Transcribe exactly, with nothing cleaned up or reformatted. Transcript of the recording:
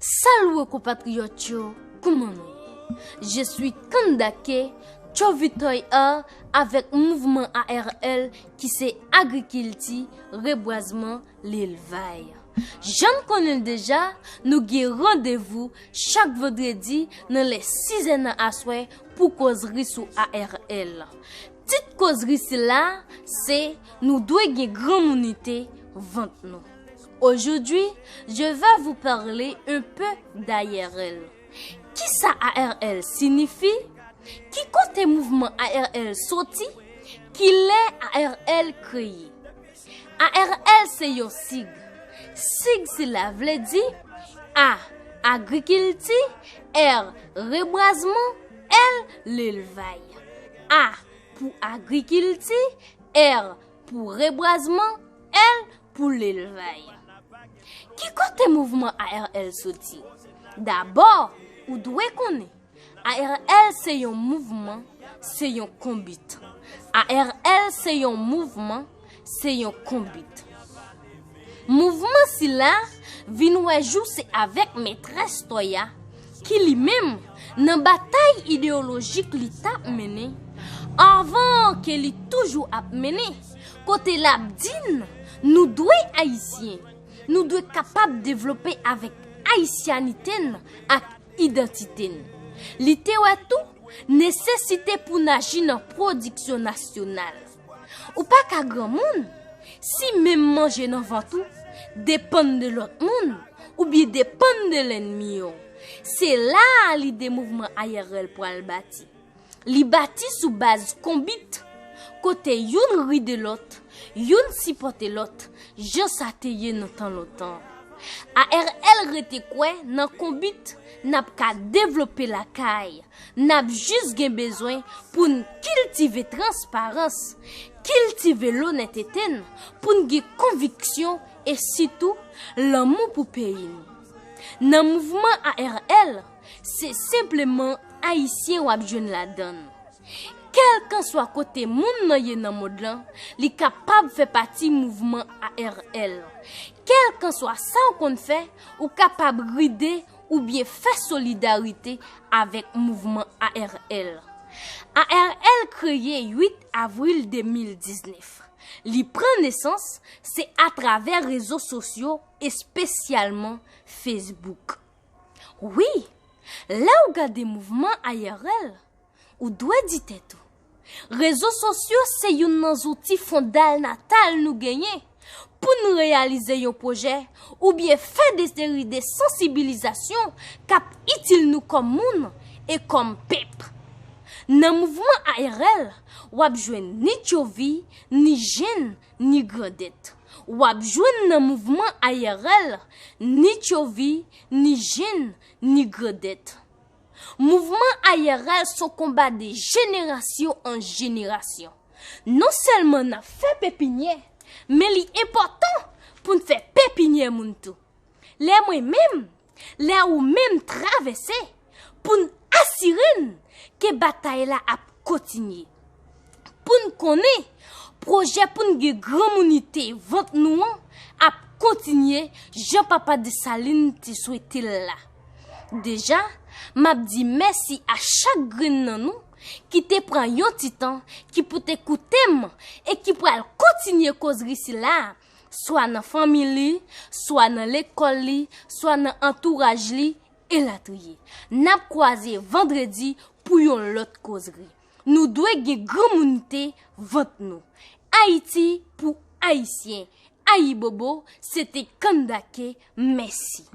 Salut konpatriyòt yo, kouman nou ye? Je suis Kandake Chovitoy A avèk mouvman A R L ki se agrikilti, rebwazman, lelvay. Jan n konnen l deja, nou gen randevou chak vandredi nan lè sizè nan aswè pou kozri sou A R L. Tit kozri sila se nou dwe gen granmounite vant nou. Aujourd'hui, je vais vous parler un peu d'A R L. Kisa A R L siyifi? Ki kote mouvman A R L soti? Kilè A R L kreye? A R L se yon sig. Sig sila vle di A, agrikilti, R, rebwazman, L, lelvay. A pou agrikilti, R pou rebwazman, L pou lelvay. Ki kote mouvman A R L soti? Dabò, ou dwe konnen, A R L se yon mouvman, se yon konbit. A R L se yon mouvman, se yon konbit. Mouvman sila vin wè jou se avèk Mètrès Toya ki li menm, nan batay ideyolojik li t ap mennen, avan ke li toujou ap mennen, kote l ap di n, nou dwe Ayisyen, nou dwe kapab devlope avèk ayisyanite n ak idantite n. Li te wè tou nesesite pou n aji nan pwodiksyon nasyonal. Ou pa ka granmoun si menm manje nan vant ou depann de lòt moun oubyen depann de lènmi w. Se la a lide mouvman A R L pral bati. Li bati sou baz konbit, kote youn ride lòt, youn sipòte lòt, jan sa te ye nan tan lontan. A R L rete kwè nan konbit n ap ka devlope lakay, n ap jis gen bezwen pou n kiltive transparans, kiltive lonètete n, pou n gen konviksyon e sitou lanmou pou peyi n. Nan mouvman A R L, se senpleman Ayisyen w ap jwenn ladan l. Kèlkanswa kote moun nan ye nan mond lan, li kapab fè pati mouvman A R L. Kèlkanswa sa w konn fè, ou kapab ride oubyen fè solidarite avèk mouvman A R L. A R L kreye uit avril de mil diznèf. Li pran nesans se atravè rezo sosyo, espesyalman Facebook. Wi, lè w gade mouvman A R L, ou dwe di tèt ou, rezo sosyo se youn nan zouti fondalnatal nou genyen pou n reyalize yon pwojè oubyen fè de seri de sansibilizasyon k ap itil nou kòm moun e kòm pèp. Nan mouvman A R L, w ap jwenn ni tchovi, ni jenn, ni grandèt. W ap jwenn nan mouvman A R L ni tchovi, ni jenn, ni grandèt. Mouvman A R L se yon konba de jenerasyon an jenerasyon. Non sèlman n ap fè pepinyè, men li enpòtan pou n fè pepinyè moun tou. Lè mwen menm, lè ou menm travèse, pou n asire n ke batay la ap kontinye. Pou n konnen, pwojè pou n gen granmounite vant nou an ap kontinye jan papa Desalin te swete l la. Deja, m ap di mèsi a chak grenn nan nou ki te pran yon ti tan, ki pou te koute m e ki pral kontinye kozri sila a, swa nan fanmi li, swa nan lekòl li, swa nan antouraj li, elatriye. N ap kwaze vandredi pou yon lòt kozri. Nou dwe gen granmounite vant nou. Ayiti pou Ayisyen. Ayibobo, se te Kandake, mèsi.